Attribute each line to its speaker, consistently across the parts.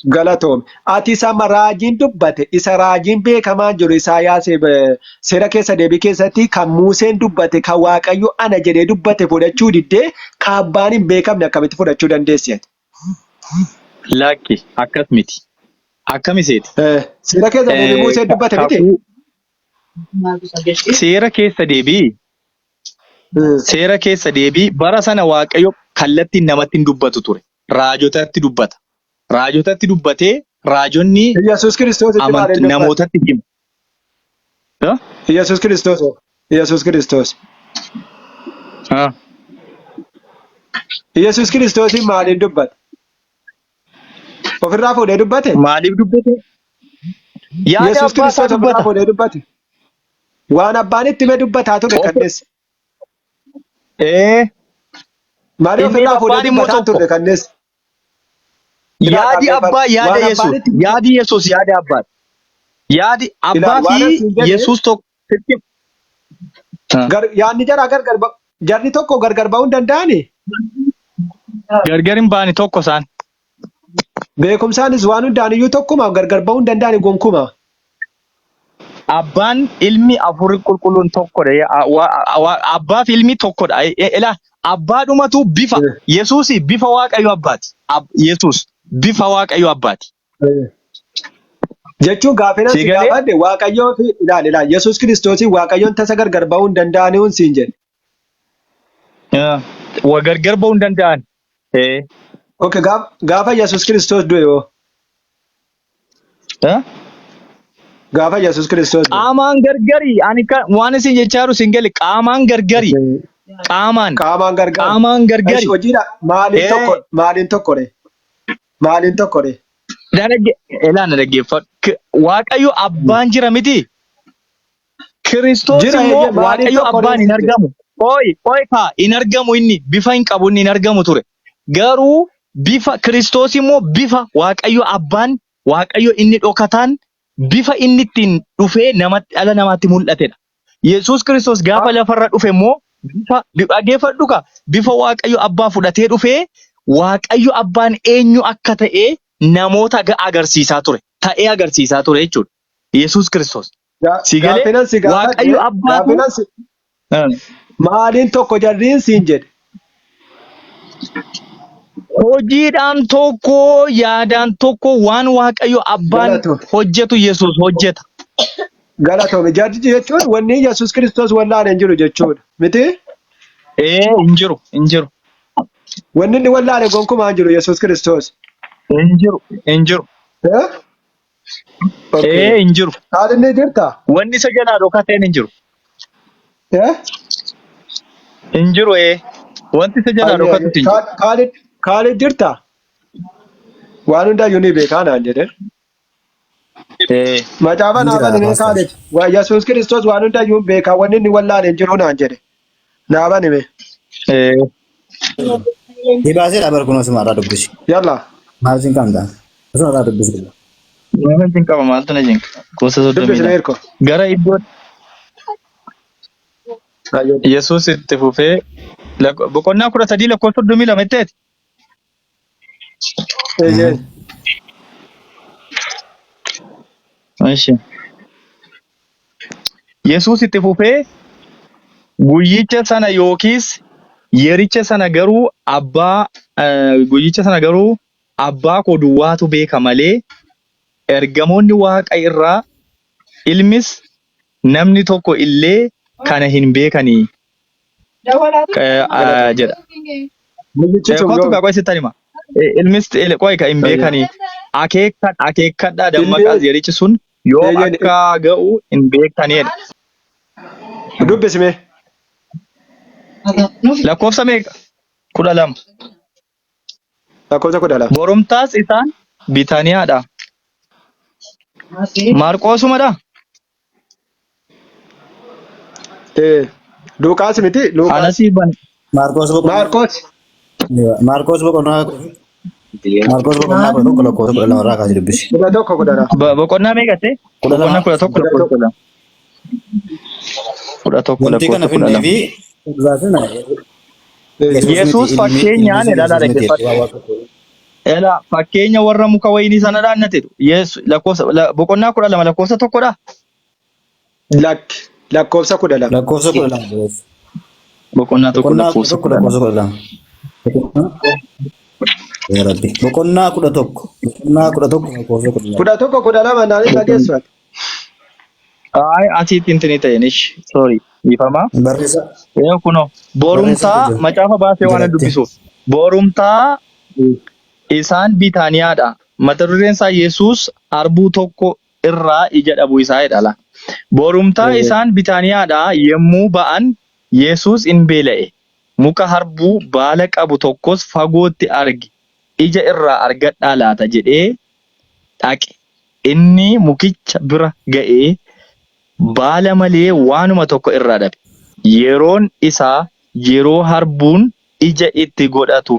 Speaker 1: Galatoom. Ati isa amma raajiin dubbate, isa raajiin beekamaan jiru Isaayaas seera keessa deebii keessatti kan Museen dubbate, kan Waaqayyo ana jedhee dubbate fudhachuu diddee, kan abbaan hin beekamne akkamitti fudhachuu dandeessi ati?
Speaker 2: Lakki, akkas miti. Akkami seeti?
Speaker 1: Seera keessa deebii Museen dubbate miti?
Speaker 2: Kakuu seera keessa deebii seera keessa deebii bara sana Waaqayyo kallattiin namatti hin dubbatu ture. Raajotatti dubbata. Raajotatti dubbatee raajonni
Speaker 1: Yesuus Kiristoos itti maaliin dubbate?
Speaker 2: namootatti himu. Ha?
Speaker 1: Yesuus Kiristoos. Yesuus Kiristoos.
Speaker 2: Ha.
Speaker 1: Yesuus Kiristoos maaliin dubbate? Ofirraa fuudhee dubbate?
Speaker 2: Maaliif dubbate? Yaada
Speaker 1: Yesuus
Speaker 2: abbaa isaa
Speaker 1: Kiristoos ofirraa
Speaker 2: dubbata.
Speaker 1: fuudhee dubbate. Waan abbaan itti hime dubbataa ture kannis.
Speaker 2: Ee,
Speaker 1: Malee
Speaker 2: inni
Speaker 1: ofirraa fuudhee
Speaker 2: abbaan immoo
Speaker 1: dubbataa hin
Speaker 2: tokko.
Speaker 1: turre kannis. Ilaa
Speaker 2: Yaadi
Speaker 1: dhaggeeffadhu.
Speaker 2: abbaa yaada
Speaker 1: Waan abbaan
Speaker 2: Yesuus.
Speaker 1: itti
Speaker 2: Yaadi Yesuus yaada abbaati. Yaadi
Speaker 1: Ilaa
Speaker 2: abbaa
Speaker 1: waan
Speaker 2: fi
Speaker 1: asiin jedhe
Speaker 2: Yesuus tokko.
Speaker 1: Yaadni jaraa gargar jarri tokko gargar ba'uu hin danda'ani.
Speaker 2: Gargar hin baane tokko isaan.
Speaker 1: Beekumsaanis waan hundaan iyyuu tokkuma gargar ba'uu hin danda'ani gonkuma.
Speaker 2: Abbaan ilmi hafuurri qulqulluun tokkodha. Abbaa fi ilmi tokkodha. Ilaa abbaadhumatu bifa Yesuus bifa Waaqayyo abbaati. Yesuus bifa Waaqayyo abbaati.
Speaker 1: Jechuun gaafinan
Speaker 2: Si
Speaker 1: si
Speaker 2: galee?
Speaker 1: gaafadhe Waaqayyoo fi ilaali ilaali Yesuus Kiristoosii Waaqayyoon tasa gargar ba'uu hin danda'anii hun siin jedhe.
Speaker 2: Wa gargar ba'uu hin danda'an. Eh.
Speaker 1: Okay, gaafa Yesuus Kiristoos du'e hoo?
Speaker 2: Eh?
Speaker 1: Gaafa Yesuus Kiristoos du'e.
Speaker 2: Qaamaan gargari. Ani waan isin jechaa jiru sin gale. Qaamaan gargari. Qaamaan.
Speaker 1: Qaamaan gargar.
Speaker 2: Qaamaan gargari.
Speaker 1: Esh, hojiidha. Maaliin tokko maaliin tokko re? Maaliin tokko re?
Speaker 2: Elaa na dhaggeeffadhu. Waaqayyo abbaan jira miti. Kiristoos
Speaker 1: Jira
Speaker 2: immoo
Speaker 1: eeyyee maaliin
Speaker 2: Waaqayyo
Speaker 1: tokko ree
Speaker 2: abbaan hin
Speaker 1: siin jedhe.
Speaker 2: argamu. Qoy, qoy kaa hin argamu inni bifa hin qabu inni hin argamu ture. Garuu bifa Kiristoos immoo bifa Waaqayyo abbaan Waaqayyo inni dhokataan bifa inni ittiin dhufee namatti dhala namaatti mul'atedha. Yesuus Kiristoos gaafa lafarra dhufe immoo bifa dhaggeeffadhu kaa bifa Waaqayyo abbaa fudhatee dhufee Waaqayyo abbaan eenyu akka ta'e namoota agarsiisaa ture. Ta'ee agarsiisaa ture jechuudha. Yesuus Kiristoos. Si galee
Speaker 1: Gaafinan si gaafadhe
Speaker 2: Waaqayyo abbaatu
Speaker 1: gaafinan si maaliin tokko jarriin siin jedhe.
Speaker 2: Hojiidhaan tokko yaadaan tokko waan Waaqayyo abbaan
Speaker 1: Galatoom.
Speaker 2: hojjetu Yesuus hojjeta.
Speaker 1: Galatoomi. Jarri jechuun wanni Yesuus Kiristoos wallaale hin jiru jechuudha. Miti?
Speaker 2: Ee hin jiru hin jiru
Speaker 1: Wanni inni wallaale gonkumaa hin jiru Yesuus Kiristoos.
Speaker 2: hin jiru hin jiru.
Speaker 1: Eh? Okay.
Speaker 2: Ee hin jiru.
Speaker 1: Haadha jirta?
Speaker 2: Wanni isa jalaa dhokateen hin jiru.
Speaker 1: Eh?
Speaker 2: Hin jiru ee. Wanti isa jalaa dhokatutu hin jiru.
Speaker 1: Kaalid Kaalid jirta? Waan hundayyuu ni beekaa naan jedhe.
Speaker 2: Ee.
Speaker 1: Macaafa
Speaker 3: Hin
Speaker 1: naa
Speaker 3: jira
Speaker 1: banime
Speaker 3: pastor.
Speaker 1: Kaalid. Waa Yesuus Kiristoos waan hundayyuu hin beekaa wanni inni wallaale hin jiru naan jedhe. Naa banime.
Speaker 2: Ee.
Speaker 3: Ni baaseedha bar kun osuma irraa dubbisi.
Speaker 1: Yalla.
Speaker 3: Maal sin qabda? Osuma irraa dubbisi.
Speaker 2: Maal sin qaba maaltu na jinqa? Gosa soddomii
Speaker 1: Dubbisi
Speaker 2: lama.
Speaker 1: meerko.
Speaker 2: Gara iddoo
Speaker 1: Ayyoo.
Speaker 2: Yesuus itti fufee boqonnaa 13 lakkoofsa 32 jetteeti.
Speaker 1: Eeyyee.
Speaker 2: Eshi. Yesuus itti fufee guyyicha sana yookiis yericha sana garuu abbaa guyyicha sana garuu abbaa koo duwwaatu beeka malee ergamoonni waaqa irraa ilmis namni tokko illee kana hin beekanii jedha.
Speaker 1: Guyyichi sun
Speaker 2: Kottu
Speaker 1: yoom?
Speaker 2: kaa qoy sittan hima. Ilmis qoy ka hin beekanii akeekkadhaa
Speaker 1: Ilmi
Speaker 2: dammaqaas yerichi sun yoom
Speaker 1: eeyyeen
Speaker 2: akka ga'u hin beektanidha.
Speaker 1: Dubbisi mee.
Speaker 2: Lakkoofsa meeqa? 12.
Speaker 1: Lakkoofsa 12.
Speaker 2: Borumtaas isaan Bitaaniyaadha. Maarqoosumadha?
Speaker 1: Eh, Luqaas miti Luqaas.
Speaker 2: Anasii ban.
Speaker 3: Maarqos boqonnaa
Speaker 1: Maarqos.
Speaker 3: Maarqos boqonnaa Maarqos boqonnaa 11 lakkoofsa 12 irraa kaasee dubbisi.
Speaker 1: 11 12.
Speaker 2: Boqonnaa meeqa ta'e?
Speaker 3: Kudha
Speaker 2: Boqonnaa
Speaker 3: lama.
Speaker 2: 11
Speaker 1: 11.
Speaker 2: lakkoofsa 12. 11
Speaker 3: Wanti kana
Speaker 2: lakkoofsa
Speaker 3: finnee
Speaker 2: 12.
Speaker 3: fi
Speaker 1: Eh,
Speaker 3: Yesuus miti
Speaker 2: Yesuus
Speaker 3: ilmi
Speaker 2: fakkeenyaan
Speaker 3: ilmis
Speaker 2: ilaalaa
Speaker 3: Yesuus miti
Speaker 2: dhaggeeffadhu.
Speaker 3: jettee waa waaqa.
Speaker 2: Elaa fakkeenya warra muka wayinii sana dhaannatetu. Yesu lakkoofsa boqonnaa 12 lakkoofsa 1dha.
Speaker 1: Lakki lakkoofsa 12.
Speaker 3: Lakkoofsa 12.
Speaker 2: Boqonnaa 1
Speaker 3: Boqonnaa kudha
Speaker 2: lakkoofsa
Speaker 3: tokko
Speaker 2: 12.
Speaker 3: lakkoofsa 12. Yaa Rabbi. Boqonnaa 11. Boqonnaa 11 lakkoofsa 12.
Speaker 1: 11 12 naan hin dhageessu ati.
Speaker 2: Ay, asitti intini ta'e nish. Sorry. Dhiifama.
Speaker 3: Barreessa
Speaker 2: Ee kunoo.
Speaker 3: barreessa
Speaker 2: Borumtaa
Speaker 3: jira.
Speaker 2: macaafa baasee waan
Speaker 3: Jalatti.
Speaker 2: dubbisuuf. Borumtaa isaan Bitaaniyaadha. Mata dureen isaa Yesuus harbuu tokko irraa ija dhabuu isaa jedha la. Borumtaa isaan Bitaaniyaadha yommuu ba'an Yesuus in beela'e. Muka harbuu baala qabu tokkos fagootti arge. Ija irraa argadhaa laata jedhee dhaqe. Inni mukicha bira ga'ee baala malee waanuma tokko irraa dhabe. Yeroon isaa yeroo harbuun ija itti godhatu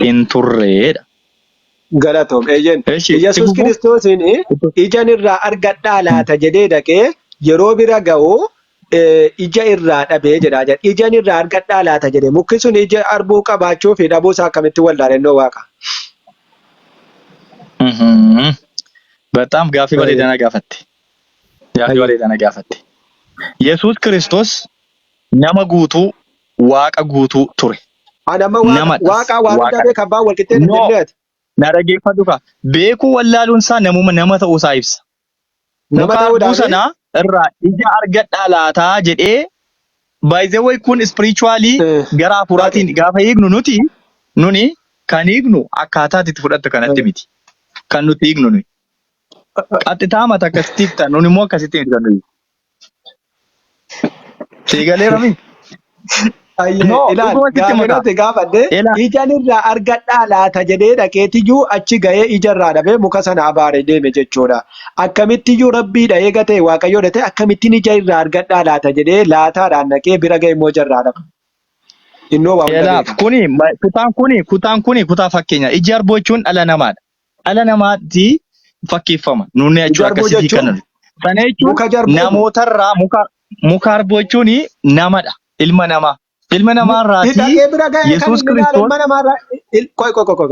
Speaker 2: hin turreedha.
Speaker 1: Galatoom. Eeyyeen.
Speaker 2: Eshi, itti
Speaker 1: Yesuus
Speaker 2: fufuu?
Speaker 1: Kiristoosiin ijan irraa argadhaa laata jedhee dhaqee yeroo bira ga'u ija irraa dhabee jedhaa jedha. Ijan irraa argadhaa laata jedhe. Mukki sun ija arbuu qabaachuu fi dhabuu isaa akkamitti wallaale innoo waaqa?
Speaker 2: Bexaam gaaffii bareedaa na gaafatte. Gaaffii bareedaa na gaafatte. Yesuus Kiristoos nama guutuu waaqa guutuu ture.
Speaker 1: Ani amma waaqa
Speaker 2: Namadhas
Speaker 1: waaqaa waan hundaa
Speaker 2: waaqadha.
Speaker 1: beekan baan wal qixxeedha
Speaker 2: No,
Speaker 1: jennee ati.
Speaker 2: na dhaggeeffadhu kaa. Beekuu wallaaluun isaa namuma nama ta'uu isaa ibsa.
Speaker 1: Nama
Speaker 2: Muka harbuu
Speaker 1: ta'uudhaafi
Speaker 2: sana irraa ija argadhaa laataa jedhee by the way kun spiritually gara
Speaker 1: ati
Speaker 2: hafuuraatiin gaafa hiiknu nuti nuni kan hiiknu akkaataa ati itti fudhattu kanatti miti. Kan nuti hiiknu nuyi. Qaxxitaa mata akkasitti hiikta nuni immoo akkasitti miti kan nuyi. Sii galeera mi?
Speaker 1: Ayyee,
Speaker 2: No,
Speaker 1: ilaal
Speaker 2: dhuguma sitti
Speaker 1: gaafii
Speaker 2: maka.
Speaker 1: nuti gaafadhe
Speaker 2: Ela
Speaker 1: ijan irraa argadhaa laata jedhee dhaqeetiyyuu achi ga'ee ija irraa dhabee muka sana abaare deeme jechuudha. Akkamittiyyuu rabbiidha eega ta'e waaqayyoodha ta'e akkamittiin ija irraa argadhaa laata jedhee laataadhaan dhaqee bira ga'e immoo ija irraa dhaba. Innoo waa hunda
Speaker 2: elaaf
Speaker 1: beeka.
Speaker 2: kuni kutaan kuni kutaa fakkeenya. Iji harbuu jechuun dhala namaadha. Dhala namaatti fakkeeffama. Nuuni
Speaker 1: Ija
Speaker 2: jechuudha
Speaker 1: harbuu
Speaker 2: akkasitti
Speaker 1: jechuun
Speaker 2: kan nuti. Sana jechuun
Speaker 1: muka jarbuu
Speaker 2: namootarraa muka harbuu jechuun namadha. Ilma namaa. Ilma namaarraatii
Speaker 1: Dhaqee bira ga'e kan
Speaker 2: Yesuus
Speaker 1: inni ilaale
Speaker 2: Kiristoos
Speaker 1: ilma namaarraa qoy qoy qoy qoy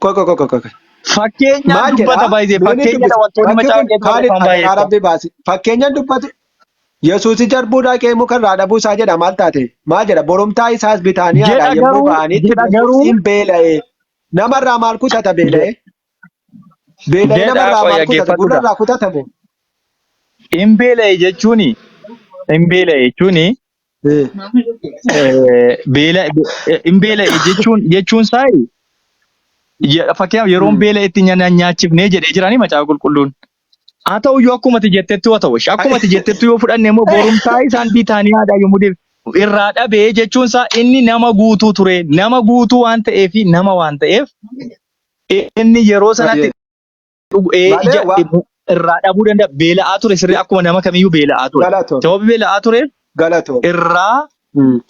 Speaker 1: qoy qoy qoy qoy qoy
Speaker 2: fakkeenyaan
Speaker 1: maal jedha
Speaker 2: dubbata baay'ee
Speaker 1: nuuni
Speaker 2: fakkeenyadha
Speaker 1: dubbisa
Speaker 2: wantoonni
Speaker 1: bakki
Speaker 2: macaafa
Speaker 1: kun
Speaker 2: keessa
Speaker 1: kaalid
Speaker 2: barreeffaman baay'ee
Speaker 1: adaraa
Speaker 2: jechuudha.
Speaker 1: rabbi baasi fakkeenyaan dubbatu Yesuus jarbuu dhaqee muka irraa dhabuu isaa jedha maal taate maal jedha borumtaa isaas Bitaaniyaadhaa
Speaker 2: Jedha
Speaker 1: yommuu
Speaker 2: garuu
Speaker 1: ba'anitti
Speaker 2: jedha
Speaker 1: Yesuus
Speaker 2: garuu
Speaker 1: hin beela'e namarraa maal kutata beela'e beela'e
Speaker 2: jedhaa
Speaker 1: namarraa
Speaker 2: qoy
Speaker 1: maal kutata
Speaker 2: dhaggeeffadhu
Speaker 1: gurra
Speaker 2: gaa.
Speaker 1: irraa kutata moo
Speaker 2: Hin beela'e jechuuni hin beela'e jechuuni beela hin beela'e jechuun jechuun isaa fakkeenyaaf yeroon beela'e itti nyaachifnee jedhee jiranii macaafa qulqulluun. Haa ta'u iyyuu akkuma ati jettettu haa ta'u. Akkuma ati jettettu yoo fudhanne immoo borumtaa isaan Biitaaniyaadhaa yommuu deebi irraa dhabee jechuun isaa inni nama guutuu ture. Nama guutuu waan ta'eef nama waan ta'eef inni yeroo sanatti
Speaker 1: Malee
Speaker 2: ija
Speaker 1: waa
Speaker 2: irraa dhabuu danda'a. Beela'aa ture sirrii akkuma nama kamiyyuu beela'aa ture.
Speaker 1: galatoom
Speaker 2: Sababii beela'aa tureef
Speaker 1: galatoom.
Speaker 2: irraa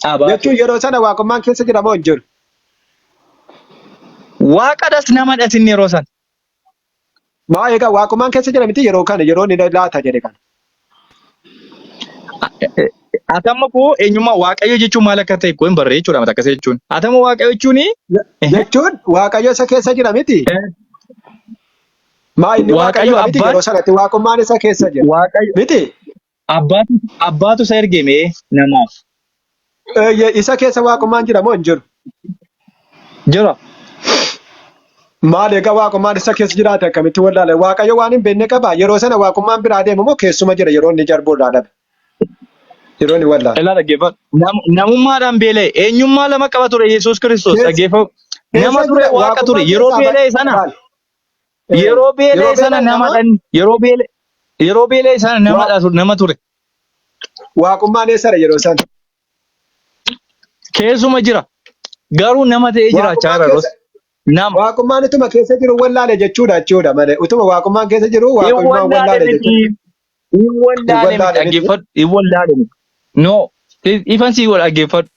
Speaker 2: dhabaa
Speaker 1: Jechuun
Speaker 2: ture.
Speaker 1: yeroo sana waaqummaan keessa jira moo hin jiru?
Speaker 2: Waaqadhas namadhas inni yeroo sana.
Speaker 1: Maa egaa waaqummaan keessa jira miti yeroo kana yeroo inni laata jedhe kana.
Speaker 2: Atama koo eenyummaa Waaqayyo jechuun maal akka ta'e koo hin barree jechuudha mata akkasii jechuun. Atama Waaqayyo jechuun
Speaker 1: Jechuun Waaqayyo isa keessa jira miti. Maa inni
Speaker 2: Waaqayyo
Speaker 1: Waaqayyo miti
Speaker 2: abbaan
Speaker 1: yeroo sanatti waaqummaan isa keessa jira
Speaker 2: Waaqayyo
Speaker 1: miti.
Speaker 2: abbaatu isa ergeme namaaf.
Speaker 1: Isa keessa waaqummaan jira moo hin jiru?
Speaker 2: Jira.
Speaker 1: Maal egaa waaqummaan isa keessa jiraate akkamitti wallaale? Waaqayyo waan hin beekne qaba. Yeroo sana waaqummaan biraa deemu moo keessuma jira yeroo inni jarbuu irraa dhabe? Yeroo inni wallaale.
Speaker 2: Ilaa dhaggeeffadhu. Namummaadhaan beela'e. Eenyummaa lama qaba ture Yesuus Kiristoos.
Speaker 1: Keessa
Speaker 2: Dhaggeeffadhu. Nama
Speaker 1: keessa
Speaker 2: ture
Speaker 1: jira
Speaker 2: waaqa ture.
Speaker 1: waaqummaan
Speaker 2: Yeroo
Speaker 1: keessaa
Speaker 2: beela'e sana
Speaker 1: laal.
Speaker 2: yeroo beela'e
Speaker 1: Yeroo
Speaker 2: sana
Speaker 1: beela'e nama
Speaker 2: namadhaan yeroo beela'e sana
Speaker 1: waa
Speaker 2: namadha nama ture.
Speaker 1: waaqummaan eessadha yeroo sana?
Speaker 2: Keessuma jira. Garuu nama ta'ee jiraachaa
Speaker 1: Waaqummaan
Speaker 2: jira yeroo
Speaker 1: keessa
Speaker 2: nama.
Speaker 1: waaqummaan utuma keessa jiru wallaale jechuudha jechuudha malee utuma waaqummaan keessa jiru
Speaker 2: Hin
Speaker 1: waaqummaan
Speaker 2: wallaale
Speaker 1: wallaale
Speaker 2: miti.
Speaker 1: jechuudha.
Speaker 2: Hin
Speaker 1: Hin
Speaker 2: wallaale miti
Speaker 1: wallaale miti.
Speaker 2: dhaggeeffadhu. Hin wallaale miti. No. Ifan si wal dhaggeeffadhu.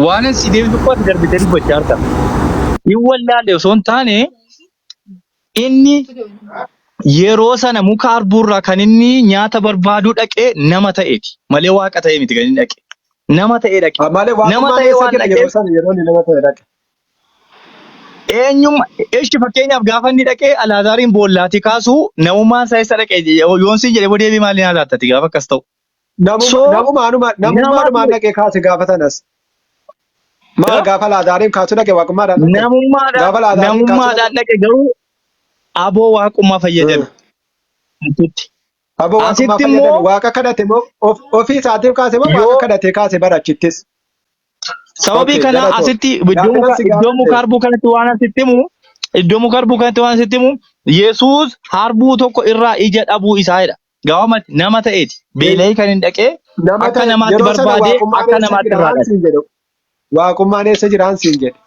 Speaker 2: Waan si deebisu qofa darbitee dubbachaa jirta. Hin wallaale osoo hin taane inni yeroo sana muka harbuurraa kan inni nyaata barbaaduu dhaqee nama ta'eeti. Malee waaqa ta'ee miti kan inni dhaqe. Nama ta'ee dhaqe.
Speaker 1: Malee
Speaker 2: Nama
Speaker 1: waaqummaan
Speaker 2: ta'ee
Speaker 1: eessa
Speaker 2: waan
Speaker 1: jira yeroo
Speaker 2: dhaqeef
Speaker 1: sana yeroo inni nama ta'e dhaqe.
Speaker 2: Eenyummaa ishi fakkeenyaaf gaafa inni dhaqee Alaazaariin boollaatii kaasu namummaan isaa eessa dhaqee yoon siin jedhee deebii maalii naa laattati gaafa akkas ta'u. So
Speaker 1: Namummaadhumaan
Speaker 2: namatu
Speaker 1: dhaqee kaase gaafa sanas. Maal gaafa Alaazaariin kaasu dhaqe waaqummaadhaan dhaqe.
Speaker 2: Namummaadhaan
Speaker 1: Gaafa Alaazaariin kaasu dhaqe.
Speaker 2: namummaadhaan dhaqe garuu aboo waaqummaa fayyadame. Asitti.
Speaker 1: Aboo waaqummaa
Speaker 2: Asitti
Speaker 1: fayyadame
Speaker 2: immoo
Speaker 1: waaqa kadhate moo ofii isaatiif kaase moo waaqa
Speaker 2: yoo
Speaker 1: kadhatee kaase bara achittis.
Speaker 2: Sababii
Speaker 1: Okay,
Speaker 2: kana
Speaker 1: galatoom.
Speaker 2: asitti iddoo
Speaker 1: Gaaffii
Speaker 2: muka
Speaker 1: si
Speaker 2: iddoo
Speaker 1: gaafadhe.
Speaker 2: muka harbuu kanatti waan asitti himu iddoo muka harbuu kanatti waan asitti himu Yesuus harbuu tokko irraa ija dhabuu isaa jedha. Gabaabumatti nama ta'eeti. Beela'ee kan hin dhaqee
Speaker 1: Nama
Speaker 2: akka
Speaker 1: ta'e
Speaker 2: namaatti
Speaker 1: yeroo sana
Speaker 2: barbaadee
Speaker 1: waaqummaan
Speaker 2: akka
Speaker 1: eessa
Speaker 2: namaatti
Speaker 1: jira
Speaker 2: irraa
Speaker 1: waan
Speaker 2: dhabe.
Speaker 1: siin jedhu. Waaqummaan eessa jira waan siin jedhu.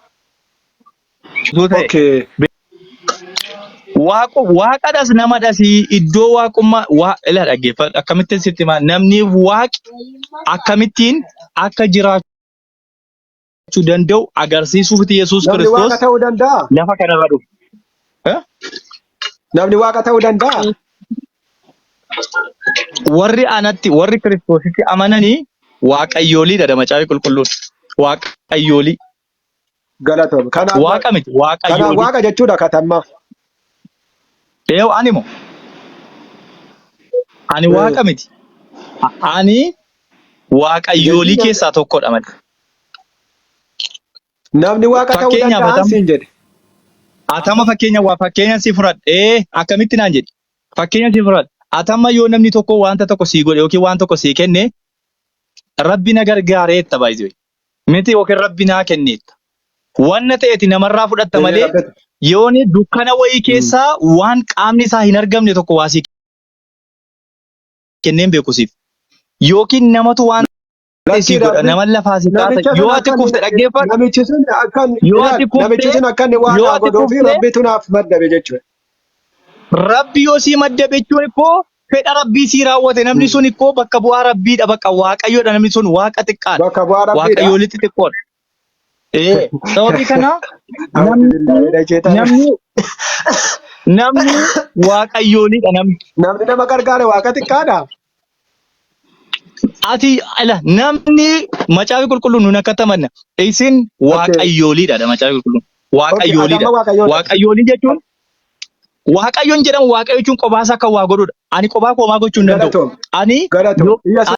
Speaker 2: Utuu ta'e.
Speaker 1: Okay.
Speaker 2: Waaqu waaqadhas namadhas iddoo waaqummaa waa ilaa dhaggeeffadhu akkamittiin sitti himaa namniif waaqi akkamittiin akka jiraachuu danda'u agarsiisuufiti Yesuus
Speaker 1: Namni waaqa
Speaker 2: Kiristoos
Speaker 1: ta'uu danda'a?
Speaker 2: lafa kanarra dhufe. Eh?
Speaker 1: Namni waaqa ta'uu danda'a?
Speaker 2: Warri anatti warri Kiristoositti amananii waaqayyooliidha macaafa qulqulluun. Waaqayyoolii.
Speaker 1: Galatoom. Kanaaf
Speaker 2: Waaqa miti
Speaker 1: kanaaf
Speaker 2: waaqayyoolii.
Speaker 1: waaqa jechuudha katamma.
Speaker 2: Eew ani moo ani waaqa miti. Ani waaqayyoolii
Speaker 1: Jechuun
Speaker 2: keessaa tokkodha malee.
Speaker 1: Namni waaqa ta'uu
Speaker 2: Fakkeenyaaf
Speaker 1: danda'an
Speaker 2: atam
Speaker 1: siin jedhe.
Speaker 2: atama fakkeenya waa fakkeenya si fudhadhe ee akkamitti naan jedhe fakkeenya si fudhadhe atama yoo namni tokko wanta tokko sii godhe yookiin waan tokko sii kenne rabbi na gargaareetta baay'ee miti yookiin rabbi naa kenneetta wanna ta'eeti namarraa fudhatta
Speaker 1: Ee
Speaker 2: malee
Speaker 1: rabbatu.
Speaker 2: yooni dukkana wayii keessaa waan qaamni isaa hin argamne tokko waa sii kenneen beeku siif yookiin namatu waan ta'e sii
Speaker 1: Lakkii
Speaker 2: godha
Speaker 1: rabbi
Speaker 2: nama lafaa si kaasa
Speaker 1: namicha
Speaker 2: yoo
Speaker 1: sun
Speaker 2: ati
Speaker 1: akka
Speaker 2: kufte dhaggeeffadhu
Speaker 1: namichi sun akka
Speaker 2: yoo
Speaker 1: ilaal
Speaker 2: ati
Speaker 1: namichi
Speaker 2: kufte
Speaker 1: sun akka inni waa
Speaker 2: yoo
Speaker 1: naa
Speaker 2: ati
Speaker 1: godhuu fi
Speaker 2: kufte
Speaker 1: rabbitu naaf maddabe jechuudha.
Speaker 2: Rabbi yoo sii maddabe jechuun ikkoo fedha rabbii sii raawwate namni sun ikkoo bakka bu'aa rabbiidha bakka waaqayyoodha namni sun waaqa xiqqaadha
Speaker 1: Bakka bu'aa rabbiidha.
Speaker 2: waaqayyoolii xixiqqoodha. Ee sababii kana
Speaker 1: A'uudhu
Speaker 2: namni
Speaker 1: billaahi mina sheexaana.
Speaker 2: namni namni waaqayyooliidha namni.
Speaker 1: Namni nama gargaare waaqa xiqqaadha.
Speaker 2: Ati ala namni macaafi qulqulluun nun akka tamanna isin
Speaker 1: Okay.
Speaker 2: waaqayyooliidha macaafi qulqulluun
Speaker 1: Okay, ati
Speaker 2: waaqayyooliidha.
Speaker 1: amma waaqayyoodha.
Speaker 2: Waaqayyoolii jechuun Waaqayyoon jedhamu waaqayyo jechuun qobaa isaa kan waa godhudha. Ani qobaa koo homaa gochuu hin danda'u.
Speaker 1: Galatoom.
Speaker 2: Ani
Speaker 1: Galatoom.
Speaker 2: yoo
Speaker 1: Iyya